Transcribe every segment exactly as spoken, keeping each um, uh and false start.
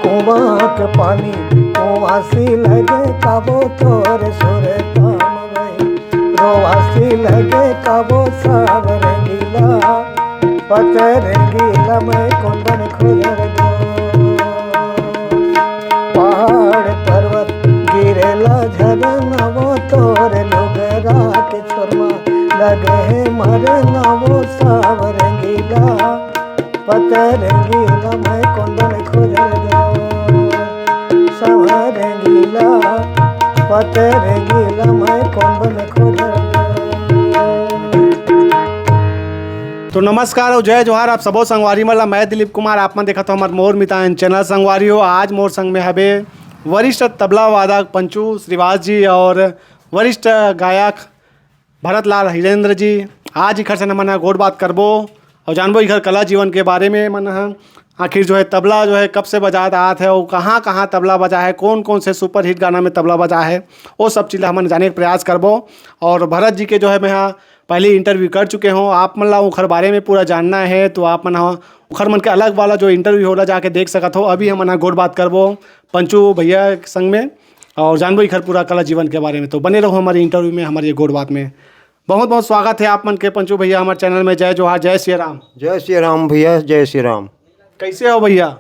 कुआं के पानी कुआसी लगे, कबो तोर सुर ताम वही। रोवासी लगे, कबो सावर गीला, पतर गीला मैं कौन बन खोजर दो। पहाड़ पर्वत गिरेला झरना, वो तोर लुगरा के छोरमा लगे है मरना, वो सावर गीला, पतर गीला मैं कौन बन खोजर दो। सावर गीला, पतर गीला मैं कौन बन खोजर दो। तो नमस्कार और जय जोहार, आप सबो संगवारी मन ला। मैं दिलीप कुमार, आप मन देखत हो हमर मोर मितान चैनल। संगवारी हो, आज मोर संग में हबे वरिष्ठ तबला वादक पंचू श्रीवास जी और वरिष्ठ गायक भरत लाल हिरेंद्र जी। आज इखर से हमन ह गोठ बात करबो और जानबो इखर कला जीवन के बारे में। मन ह आखिर जो है तबला जो है कब से बजात आत है और कहाँ कहाँ तबला बजा है, कौन कौन से सुपरहिट गाना में तबला बजा है, वो सब चीज़ ला हमन जाने के प्रयास करबो। और भरत जी के जो है मैं ह पहले इंटरव्यू कर चुके हों, आप मन ला उखर बारे में पूरा जानना है तो आप मन ह उखर मन के अलग वाला जो इंटरव्यू होला जाके देख सकत हो। अभी हमन ह गोठ बात करबो पंचू भैया के संग में और जानबो इखर पूरा कला जीवन के बारे में। तो बने रहो हमारे इंटरव्यू में, हमारे ये गोठ बात में। बहुत बहुत स्वागत है आप मन के पंचू भैया हमारे चैनल में। जय जोहार, जय श्री राम। जय श्री राम भैया, जय श्री राम। कैसे हो भैया?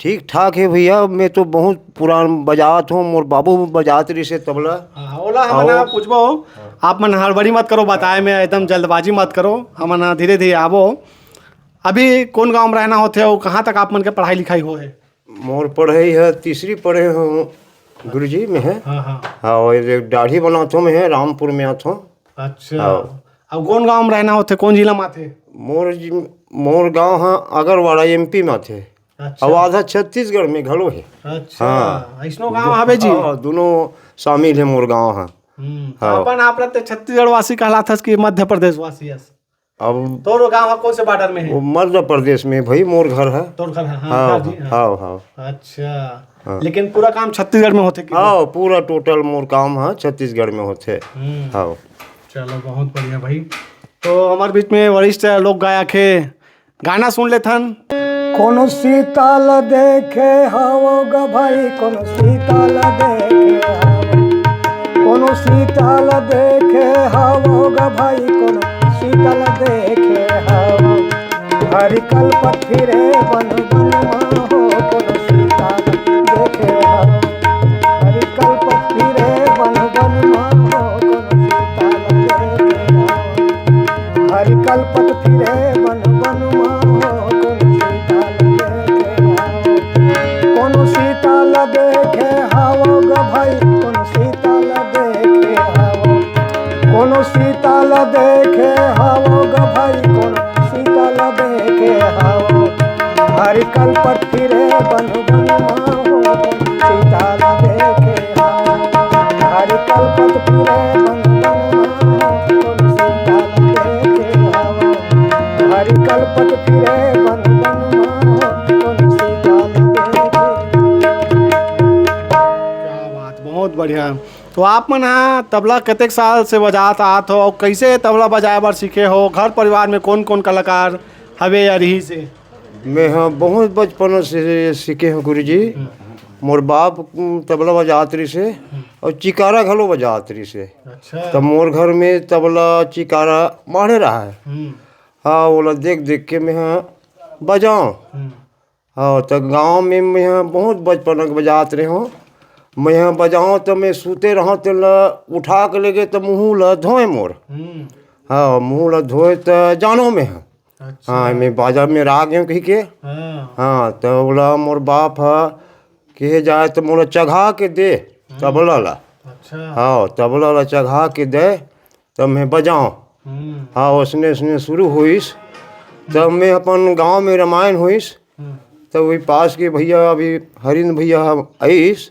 ठीक ठाक है भैया, मैं तो बहुत पुरान बजात हूँ, मोर बाबू बजात रहिसे तबला। हाँ, ओला हमन आओ। ह पूछबो, आप मन हड़बड़ी मत करो बताए में, एकदम जल्दबाजी मत करो, हमन ह धीरे धीरे आबो। अभी कौन गांव में रहना होथे और कहाँ तक आप मन के पढ़ाई लिखाई हो है? मोर पढ़ाई है, तीसरी पढ़े हूँ गुरुजी में है। हाँ, हाँ। हाँ, और एक दाढ़ी बनात हूँ मैं, रामपुर में आत हूँ। अच्छा। हाँ। अब कौन गांव में रहना होथे, कौन जिला में आथे? मोर जि-, मोर गांव है अगरवाड़ा, एमपी में आथे। अच्छा। अब आधा छत्तीसगढ़ में घलो है। अच्छा, हाँ। ऐसनो गांव हवे जी? हाँ, दोनों शामिल है मोर गांव है। हम्म, तो हाँ। अपन आप रहते छत्तीसगढ़ वासी कहलाथस कि मध्य प्रदेश वासी हस? अब तोर गांव ह कौन से बॉर्डर में है? वो मध्य प्रदेश में भाई मोर घर है। तोर घर है, हाँ, हाँ, घर जी, हाँ। हाँ, हाँ। अच्छा, हाँ। लेकिन पूरा काम छत्तीसगढ़ में होथे कि? हाँ, पूरा टोटल मोर काम है छत्तीसगढ़ में होथे। हम्म। हाँ। चलो, बहुत बढ़िया भाई। तो हमारे बीच में वरिष्ठ लोक गायक है, गाना सुन लेथन। कोनो सीता ल देखे हवो ग भाई, कोनो सीता ल देखे हवो, कोनो सीता ल देखे हवो ग भाई, कोनो सीता ल देखे हवो। हरि कल्पत फिरे बन बन मा हो, कोनो सीता ल देखे हवो। हरि कल्पत फिरे बन बन मा हो, कोनो सीता ल देखे हवो। हरि कल्पत फिरे बन बन मा हो, कोनो सीता ल देखे हवो। कोनो सीता ल देखे हवो ग भाई, कोनो सीता ल देखे हवो। कोनो सीता ल देखे हवो ग भाई, कोनो सीता ल देखे हवो। हरि कल्पत फिरे बन बन मा हो, कोनो सीता ल देखे हवो। हरि कल्पत फिरे बन बन मा हो, कोनो सीता ल देखे हवो। हरि कल्पत फिरे बन बन मा हो, कोनो सीता ल देखे। क्या बात, बहुत बढ़िया। तो आप मन ह तबला कतेक साल से बजात आत हो और कैसे तबला बजाए बर सीखे हो? घर परिवार में कौन कौन कलाकार हवे या रहिसे? मैं ह बहुत बचपन से सीखे हूँ गुरुजी। हम्म। मोर बाप, उम, तबला बजात रहिसे हम्म। और चिकारा घलो बजात रहिसे। अच्छा। त मोर घर में तबला चिकारा माढ़े रहा है। हम्म। हाँ, ओला देख देख के मैं ह बजाऊँ। हम्म। हाँ, त गाँव में मैं ह बहुत बचपन के बजात रहे हूँ। मैं ह बजाऊँ त मैं सूते रहूँ त ल उठा के लेगे त मुँह ल धोए मोर। हम्म। हाँ, मुँह ल धोए त जानो मैं ह। अच्छा। हाँ, मैं बाजा में राग हूँ कही के। हाँ। हाँ, त ओला मोर बाप ह कहे जाए त मोला चघा के दे हम्म। तबला ला। अच्छा। हाँ, तबला ला चघा के दे, तब मैं बजाऊँ। हम्म। हाँ, उसने, उसने शुरू होइस, तब मैं अपन गाँव में रामायण होइस, हम्म। तब वही पास के भैया अभी हरिंद भैया ह आइस,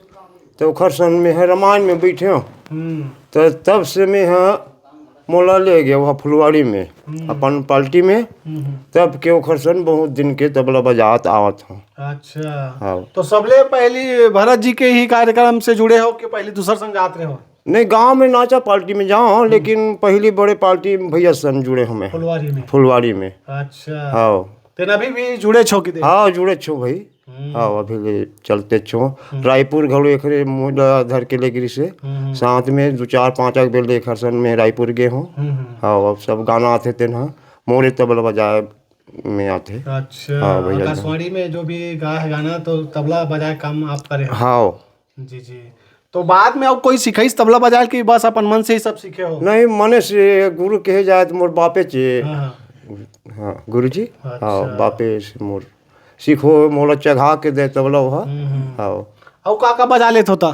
तो ओखर संग में ह रामायण में बैठे हूँ। हम्म। तो तब से मैं ह मोला ले गया वहाँ फुलवाड़ी में, हम्म। अपन पार्टी में, हम्म, हम्म। तब के ओखर संग बहुत दिन के तबला बजात आवत हूँ। अच्छा। हाँ। तो सबले पहली भरत जी के ही कार्यक्रम से जुड़े हो कि पहली दूसर संग जात रहे हो? नहीं, गांव में नाचा पार्टी में जाओ, हम्म। लेकिन पहली बड़े पार्टी भैया संग जुड़े हमें। फुलवारी में? फुलवारी में। अच्छा। हाँ। तेन अभी भी जुड़े छो कि दे? हाँ, जुड़े छो भाई। हम्म। हाँ, अभी ले चलते छो। हम्म। रायपुर घलो एकरे मुंह ला धर के ले गिरिस हे। हम्म, हम्म। साथ में दू चार पांच आग बेर ले एखर संग में रायपुर गे हों। हम्म, हम्म। हाँ, अब सब गाना आथे तेन ह मोरे तबला बजाए में आथे। अच्छा, हाँ भैया। आकाशवाणी में जो भी गा है गाना, तो तबला बजाए काम आप करे हो? हाँ। जी, जी। तो बाद में अउ कोई सिखाइस तबला बजाए कि बस अपन मन से ही सब सीखे हो? नहीं, मने से गुरु कहे जाए तो मोर बापे चे। हाँ, हाँ। हाँ, गुरुजी। अच्छा। हाँ, बापे से मोर सीखो, मोला चघा के दे तबला वहा। हम्म, हम्म। हाँ। अउ का का बजा लेत होता?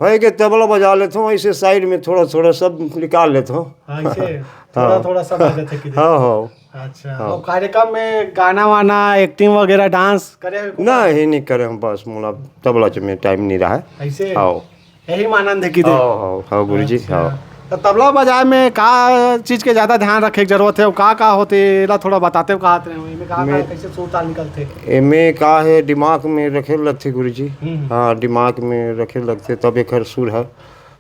भाई के तबला बजा लेत हूँ, ऐसे साइड में थोड़ा थोड़ा सब निकाल लेत हूँ। हाँ, ऐसे थोड़ा हाँ। थोड़ा सब आ जाते कि हाँ, हाँ। अच्छा, हाँ। और कार्यक्रम में गाना वाना, एक्टिंग वगैरह, डांस करे हो? नहीं, नहीं करे हम, बस मोला तबला च में टाइम नहीं रहा है। ऐसे? हाँ। यही में आनंद है कि दे? हाँ, हाँ, हाँ, गुरुजी, अच्छा। हाँ। तो तबला बजाए में का चीज के ज्यादा ध्यान रखे के जरूरत है, और का का होते, एला थोड़ा बताते हो, कहा रहे हो, इमे का का, मैं कैसे सुर ताल निकलते? एमे का है, दिमाग में रखे लगथे गुरुजी। हम्म। हाँ, दिमाग में रखे लगथे, तब एकर सुर है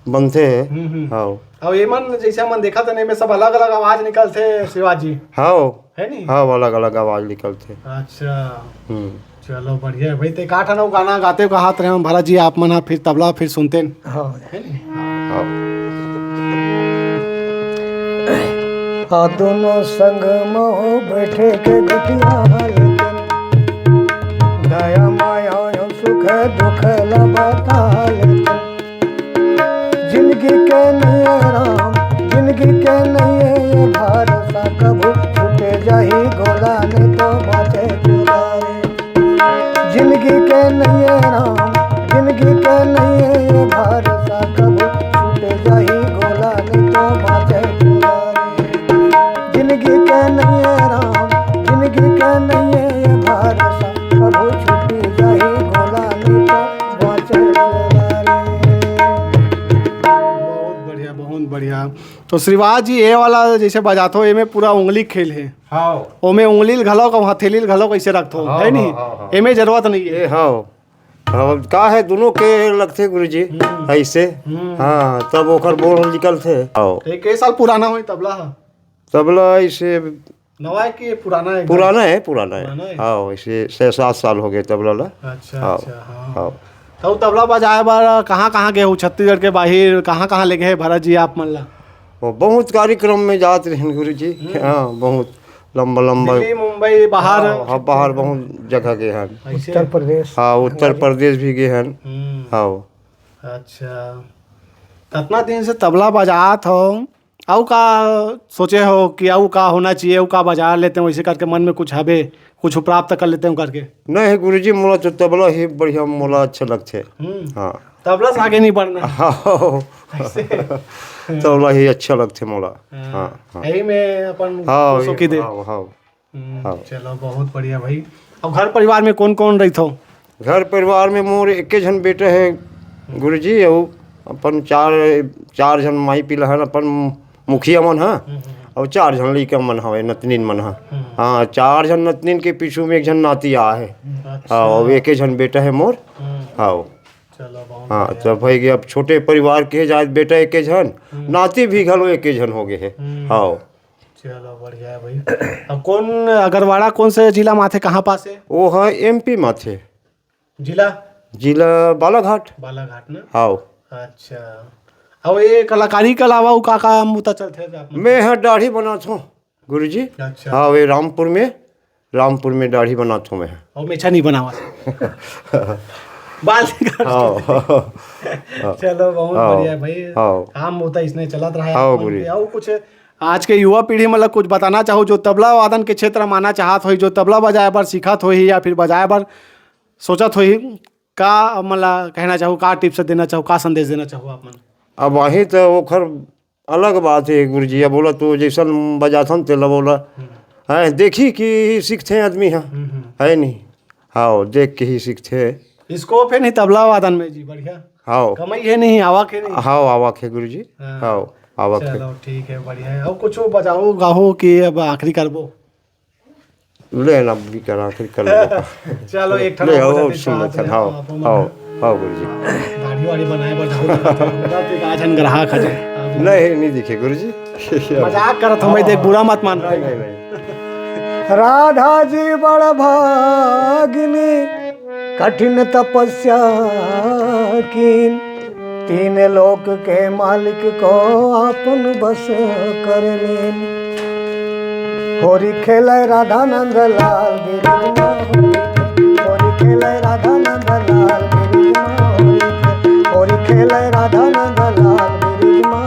बनथे है। हम्म, हम्म। हाँ। और ये मन, जैसे मन देखा था, एमे सब अलग-अलग आवाज निकलथे शिवाजी। हाँ। है नी? हाँ, अलग-अलग आवाज निकलथे। अच्छा। हम्म। चलो, बढ़िया है भाई। ते का ठन अउ गाना गाते हो, कहात रहे हो, भरत जी, आप मन ह फिर तबला फिर सुनते हैं। हाँ। है नी? हाँ। आ दोनों संग महो बैठे के गोठिया लेते, दया माया सुख दुख ला बता लेते। जिंदगी के नैया राम, जिंदगी के नैया ये भरोसा, कभू छूटे जाही गोला, नहीं तो बाँचे चोला रे। जिंदगी के नैया राम, जिंदगी के नैया ये भरोसा, कभू छूटे जाही गोला, नहीं तो बाँचे चोला रे। जिंदगी के नैया राम, जिंदगी के नैया ये भरोसा, कभू छूटी जाही गोला, नहीं तो बहुत बढ़िया, बहुत बढ़िया। तो श्रीवास जी, ये वाला जैसे बजाथो, एमे पूरा उंगली खेल है। हाँ। ओमे उंगली ल घलो, कहूँ हथेली ल घलो कैसे रखथो, हाँ, है नी? हाँ, हाँ, हाँ। एमे जरूरत नहीं है। ए, हाँ। अब का है, दोनों के लगथे गुरुजी, हम्म। ऐसे। हम्म। हाँ, तब ओकर बोल निकलथे। हाँ। तो ये कई साल पुराना होई तबला ह? तबला ऐसे नवा है कि पुराना है एकदम? पुराना है, पुराना है। पुराना है? हाँ, वैसे छह सात साल हो गए तबला ला। अच्छा, हाँ, अच्छा, हाँ। हाँ। तो तबला बजाए बर कहाँ, कहाँ गए हो? छत्तीसगढ़ के बाहर कहाँ, कहाँ ले गए भरत जी आप मन ला? वो बहुत कार्यक्रम में जात रहन गुरु जी। हम्म। हाँ, बहुत लंबा, लंबा। दिल्ली, मुंबई, बाहर? हाँ, हाँ, बाहर बहुत जगह गए हन। ऐसे? उत्तर प्रदेश। हाँ, उत्तर प्रदेश भी गए हन। हम्म। हाँ। अच्छा, इतना दिन से तबला बजात हो, अउ का सोचे हो कि अउ का होना चाहिए, अउ का बजा लेते हो, ऐसे करके मन में कुछ हवे, कुछ प्राप्त कर लेते हो करके? नहीं गुरुजी, मोला तो तबला ही बढ़िया, मोला अच्छा लगथे। हम्म। हाँ। तबला से आगे नहीं बढ़ना है। हाँ। ऐसे? तबला ही अच्छा लगथे मोला। हाँ। हाँ, हाँ। यही में अपन हाँ, खुश हो ये, के दे। हाँ, हाँ। हम्म, हाँ। चलो, बहुत बढ़िया भाई। अब घर परिवार में कौन कौन रहिथो? घर परिवार में मोर एके झन बेटा है गुरुजी, अउ अपन चार, चार झन माई पिला हन, अपन मुखिया मन ह, हम्म, हम्म। अउ चार झन लइका मन हवे, नतनीन मन ह। हम्म। हाँ, चार झन नतनीन के पीछू में एक झन नाती आ है। अच्छा। हाँ, अउ एके झन बेटा है मोर। हम्म। हाँ। चलो, बहुत हाँ, बढ़िया। तो भाई, अब छोटे परिवार के जात बेटा एके झन, हम्म। नाती भी घलो एके झन हो गए है। हम्म। हाँ। चलो, बढ़िया है भाई। अब कौन, अगरवाड़ा कौन से जिला में आथे, कहाँ पास है? वो है एमपी में आथे। जिला? जिला बालाघाट। बालाघाट ना? हाँ। अच्छा। अब ये कलाकारी के अलावा वो का, का मुद्दा चलते हैं आप? मैं ह दाढ़ी बनात हूँ गुरुजी। अच्छा। हाँ, वे रामपुर में, रामपुर में दाढ़ी बनात हूँ मैं। और मेछा नहीं बनावा? बाल नहीं काट हाँ। चलो, बहुत हाँ। बढ़िया है भाई। हाँ। काम होता है, इसने चलत रहा है हाँ, अपन गुरुजी। के। और कुछ आज के युवा पीढ़ी, मतलब, कुछ बताना चाहो जो तबला वादन के क्षेत्र में आना चाहत होही, जो तबला बजाए बर सीखत होही या फिर बजाए बर सोचत होही, का, मतलब, कहना चाहो, का टिप्स देना चाहो, का संदेश देना चाहो आप मन? अब वही तो ओखर अलग बात है गुरुजी, अब बोला तो जैसन बजाथन तेला बोला, हम्म। हैं, देखी कि सीखथे आदमी ह, हम्म, हम्म। है नहीं? हाँ, देख के ही सीखथे। स्कोप है नहीं तबला वादन में जी, बढ़िया। हाँ। कमाई है नहीं, आवक है नहीं। हाँ, आवक है गुरुजी। हाँ। हाँ, आवक है। चलो, ठीक है, बढ़िया है। और कुछ बजाओ, गाओ कि अब आखिरी करबो? ले ना, भी करा, आखिरी कर लो। चलो, एक ठन ले, और हो, बजा दे, सुन चाहत ले, रहे हाँ, तो आप हाँ, मन हाँ, गुरुजी। दाढ़ी वाढ़ी बनाए बर जाओ, पूरा तो एक आध झन ग्राहक आ जाए। नहीं, नहीं दिखे गुरुजी। मजाक करत हूँ मैं, हाँ, देख, हाँ। बुरा मत मान। नहीं, नहीं, नहीं। राधा जी बड़ भागिनी, कठिन तपस्या कीन, तीन लोक के मालिक को आपन बस कर लेन। होरी खेले राधा नंद लाल गिरिज मा होरी खेले, होरी खेले राधा नंद लाल गिरिज मा होरी खेले, होरी खेले राधा नंद लाल गिरिज मा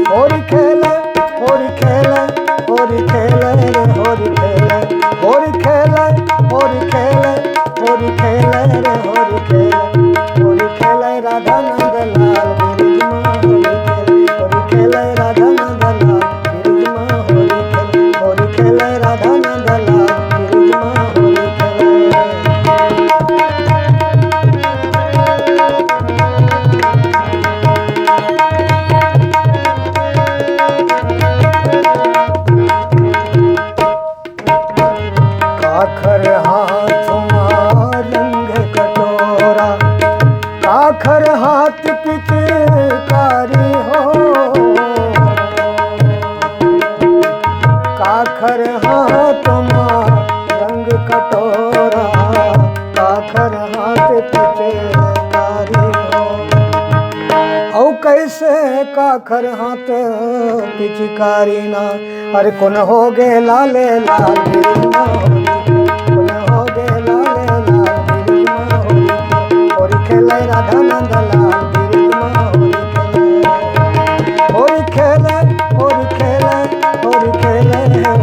होरी खेले, होरी खेले, होरी खेले, होरी खेले रे होरी खेले, होरी खेले, होरी खेले, होरी खेले रे होरी खेले, होरी खेले राधा नंद लाल गिरिज मा होरी खेले, होरी खेले राधा नंद लाल गिरिज मा होरी खेले, होरी खेले राधा नंद लाल गिरिज मा होरी खेले। काखर हाथ मा रंग कटोरा, काखर हाथ पिचकारी हो। काखर हाथ मा रंग कटोरा, काखर हाथ पिचकारी हो। अउ कइसे काखर हाथ पिचकारी ना, अरे कोन हो गे लाले लाल गिरिज मा होरी खेले, कोन हो गे लाले लाल गिरिज मा होरी खेले, होरी खेले राधा नंद लाल गिरिज मा होरी खेले, होरी खेले, होरी खेले, होरी खेले,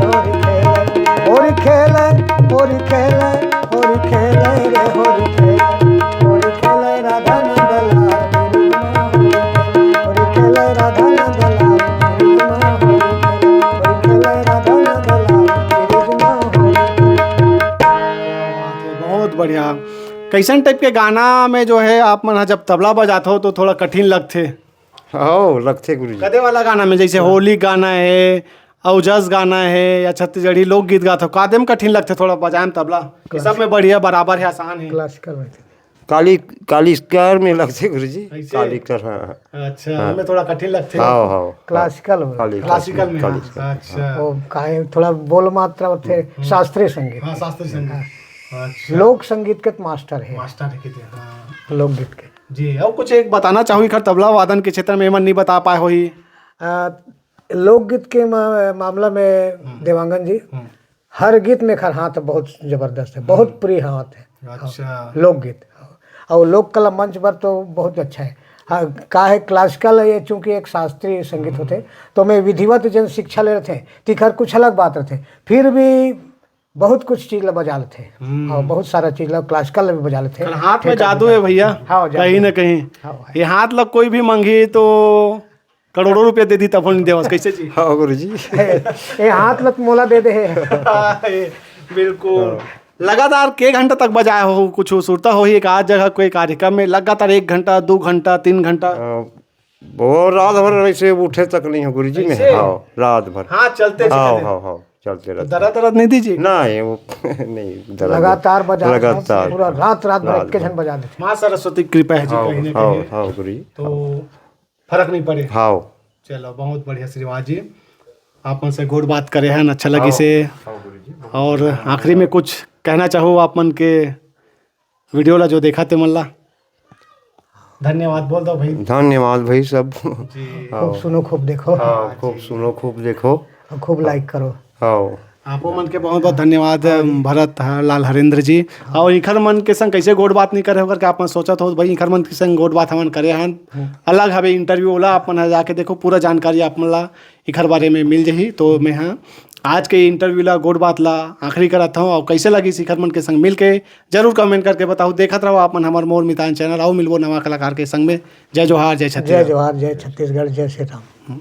होरी खेले, होरी खेले, होरी खेले, होरी खेले रे होरी खेले, होरी खेले राधा नंद लाल गिरिज मा होरी खेले, होरी खेले राधा नंद लाल गिरिज मा होरी खेले, होरी खेले राधा नंद लाल गिरिज मा होरी खेले। बहुत बढ़िया। कइसन टाइप के गाना में जो है आप मन ह जब तबला बजात हो तो थोड़ा कठिन लगथे? हाँ, लगथे गुरुजी। कदे वाला गाना में, जैसे होली गाना है, अउ जस गाना है या छत्तीसगढ़ी लोकगीत गात हो, कादे में कठिन लगथे थोड़ा बजाए में तबला? कि सब में बढ़िया, बराबर है, आसान है? क्लासिकल में। काली, काली स्वर में लगथे गुरुजी। ऐसे? काली स्वर, हाँ। अच्छा, हाँ। हमें थोड़ा कठिन लगथे। हाँ, हाँ। क्लासिकल में। काली, क्लासिकल में, काली हाँ, स्वर। अच्छा। वो काहे थोड़ा बोल मात्रा होथे, हम्म। शास्त्रीय संगीत। हाँ, शास्त्रीय संगीत। हाँ। अच्छा। लोक संगीत के तो मास्टर है। मास्टर है किते, हाँ। लोकगीत के। जी, अउ कुछ एक बताना चाहू, एखर तबला वादन के क्षेत्र में एमन नहीं बता पाए होही। आ, लोकगीत के मा-, मामला में हम्म। देवांगन जी, हम्म। हर गीत में एखर हाथ बहुत जबरदस्त है, बहुत हम्म। प्रिय हाथ है। अच्छा। लोकगीत। अउ लोक कला मंच पर तो बहुत अच्छा है। हाँ, का है, क्लासिकल ये चूंकि एक शास्त्रीय संगीत हम्म। होथे, तो मैं विधिवत जन शिक्षा ले रथे, तिखर कुछ अलग बात रथे, फिर भी बहुत कुछ चीज ला बजा लेथे। हम्म। अउ बहुत सारा चीज ला क्लासिकल ला भी बजा लेथे। एखर हाथ में जादू है भैया, हाँ, जादू कहीं ना है। कहीं। हाँ, है। ये हाथ ला कोई भी मंगी तो करोड़ों रुपया दे दी तब नहीं देवस, कैसे जी? हाँ गुरुजी। ए, ए हाथ ला तो मोला दे दे। बिल्कुल। हाँ। लगातार के घंटा तक बजाए हो, कुछ सुरता होही एक आध जगह कोई कार्यक्रम में लगातार एक घंटा, दो घंटा, तीन घंटा? अ, वो रात भर ऐसे उठे तक नहीं हो गुरुजी में। ऐसे? हाँ, रात भर। हाँ, चलते हाँ, चलते। हाँ, हाँ, चलते तो रहते। दर्द, दर्द नहीं दीजिए? नहीं, वो नहीं, दर्द। लगातार बजा रहे हैं, लगातार। पूरा रात, रात भर रात एक के भर। झन बजा देते। माँ सरस्वती की कृपा है जी, हाँ, कहीं ना हाँ, कहीं। हाँ, गुरुजी। तो फर्क नहीं पड़े। हाँ। चलो, बहुत बढ़िया श्रीवास जी, आप मन से गोठ बात करे हैं, अच्छा लगी हाँ, से। हाँ, गुरुजी, बहुत और बढ़िया। आखिरी में कुछ कहना चाहो आप मन के वीडियो ला जो देखा ते मन ला? धन्यवाद बोल दो भाई। धन्यवाद भाई सब। जी। हाँ। खूब सुनो, खूब देखो। हाँ, हाँ, खूब जी। सुनो, खूब देखो। और खूब हाँ। लाइक करो। हाँ। आपो मन के बहुत बहुत धन्यवाद, भरत ह-, लाल हरेंद्र जी। हाँ। और इखर मन के संग कैसे गोठ बात नहीं करे हो करके आप मन सोचत हो, भाई इखर मन के संग गोठ बात हमन करे हन। हम्म। अलग हवे इंटरव्यू वाला, आप मन ह जाके देखो, पूरा जानकारी आप मन ला इखर बारे में मिल जही। तो मैं हाँ आज के इंटरव्यू ला, गोठ बात ला आखिरी करत हूँ। और कैसे लगी इखर मन के संग मिल के, जरूर कमेंट करके बताओ। देखत रहो आप मन हमर मोर मितान चैनल। आओ मिलबो नवा कलाकार के संग में। जय जोहार, जय जय छत्तीसगढ़। जोहार, जय छत्तीसगढ़, जय श्री राम।